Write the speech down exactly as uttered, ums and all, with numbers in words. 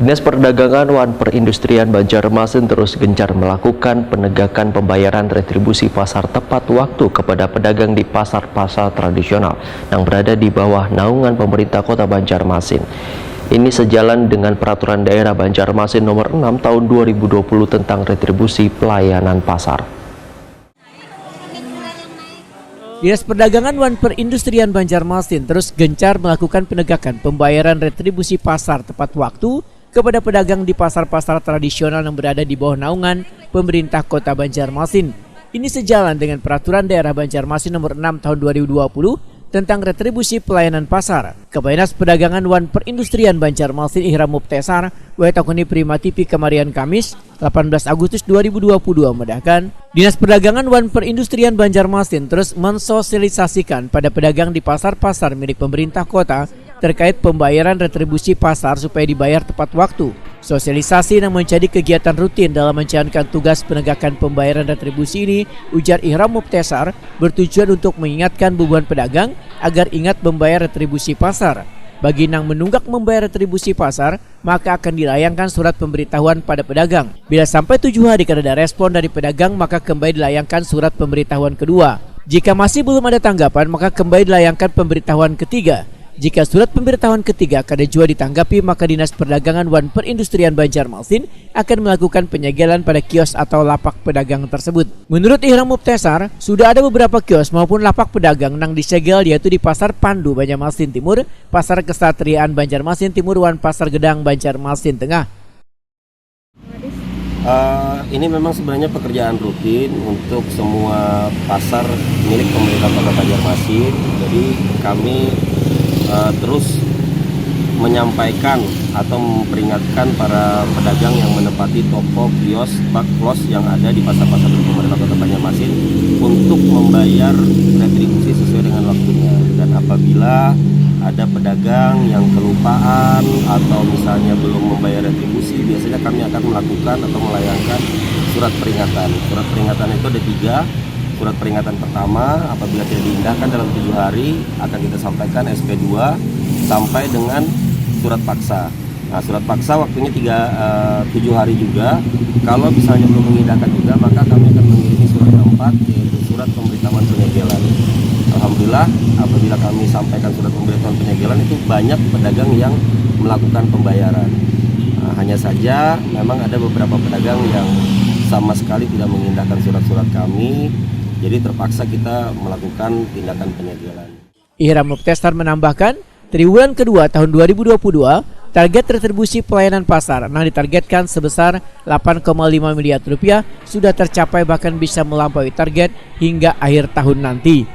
Dinas Perdagangan wan Perindustrian Banjarmasin terus gencar melakukan penegakan pembayaran retribusi pasar tepat waktu kepada pedagang di pasar-pasar tradisional yang berada di bawah naungan pemerintah Kota Banjarmasin. Ini sejalan dengan Peraturan Daerah Banjarmasin Nomor enam Tahun dua ribu dua puluh tentang Retribusi Pelayanan Pasar. Dinas Perdagangan wan Perindustrian Banjarmasin terus gencar melakukan penegakan pembayaran retribusi pasar tepat waktu kepada pedagang di pasar-pasar tradisional yang berada di bawah naungan pemerintah Kota Banjarmasin. Ini sejalan dengan Peraturan Daerah Banjarmasin Nomor enam Tahun dua ribu dua puluh tentang retribusi pelayanan pasar. Kepala Dinas Perdagangan wan Perindustrian Banjarmasin Ihram Mubtesar, wae takuni Prima T V kamarian Kamis, delapan belas Agustus dua ribu dua puluh dua, memudahkan, Dinas Perdagangan wan Perindustrian Banjarmasin terus mensosialisasikan pada pedagang di pasar-pasar milik pemerintah kota terkait pembayaran retribusi pasar supaya dibayar tepat waktu. Sosialisasi yang menjadi kegiatan rutin dalam menjalankan tugas penegakan pembayaran retribusi ini, ujar Ihram Mubtesar, bertujuan untuk mengingatkan bubuhan pedagang agar ingat membayar retribusi pasar. Bagi nang menunggak membayar retribusi pasar, maka akan dilayangkan surat pemberitahuan pada pedagang. Bila sampai tujuh hari kada ada respon dari pedagang, maka kembali dilayangkan surat pemberitahuan kedua. Jika masih belum ada tanggapan, maka kembali dilayangkan pemberitahuan ketiga. Jika surat pemberitahuan ketiga kada jua ditanggapi, maka Dinas Perdagangan wan Perindustrian Banjarmasin akan melakukan penyegelan pada kios atau lapak pedagang tersebut. Menurut Ihram Mubtesar, sudah ada beberapa kios maupun lapak pedagang nang disegel, yaitu di Pasar Pandu Banjarmasin Timur, Pasar Kesatriaan Banjarmasin Timur, wan Pasar Gedang Banjarmasin Tengah. Eh, ini memang sebenarnya pekerjaan rutin untuk semua pasar milik pemerintah Kota Banjarmasin. Jadi kami eh, terus menyampaikan atau memperingatkan para pedagang yang menempati toko, kios, bak, los yang ada di pasar-pasar milik pemerintah Kota Banjarmasin untuk membayar retribusi sesuai dengan waktunya. Dan apabila ada pedagang yang kelupaan atau misalnya belum membayar retribusi, biasanya kami akan melakukan atau melayangkan surat peringatan. Surat peringatan itu ada tiga. Surat peringatan pertama, apabila tidak diindahkan dalam tujuh hari, akan kita sampaikan S P dua sampai dengan surat paksa. Nah, surat paksa waktunya tiga eh, tujuh hari juga. Kalau misalnya belum mengindahkan juga, maka kami akan mengirimi surat keempat, yaitu surat pemberitahuan penyegelan. Alhamdulillah, apabila kami sampaikan surat pemberitahuan penyegelan, itu banyak pedagang yang melakukan pembayaran. Nah, hanya saja memang ada beberapa pedagang yang sama sekali tidak mengindahkan surat-surat kami, jadi terpaksa kita melakukan tindakan penyegelan. Ihram Mubtesar menambahkan, triwulan kedua tahun dua ribu dua puluh dua, target retribusi pelayanan pasar yang ditargetkan sebesar delapan koma lima miliar rupiah sudah tercapai, bahkan bisa melampaui target hingga akhir tahun nanti.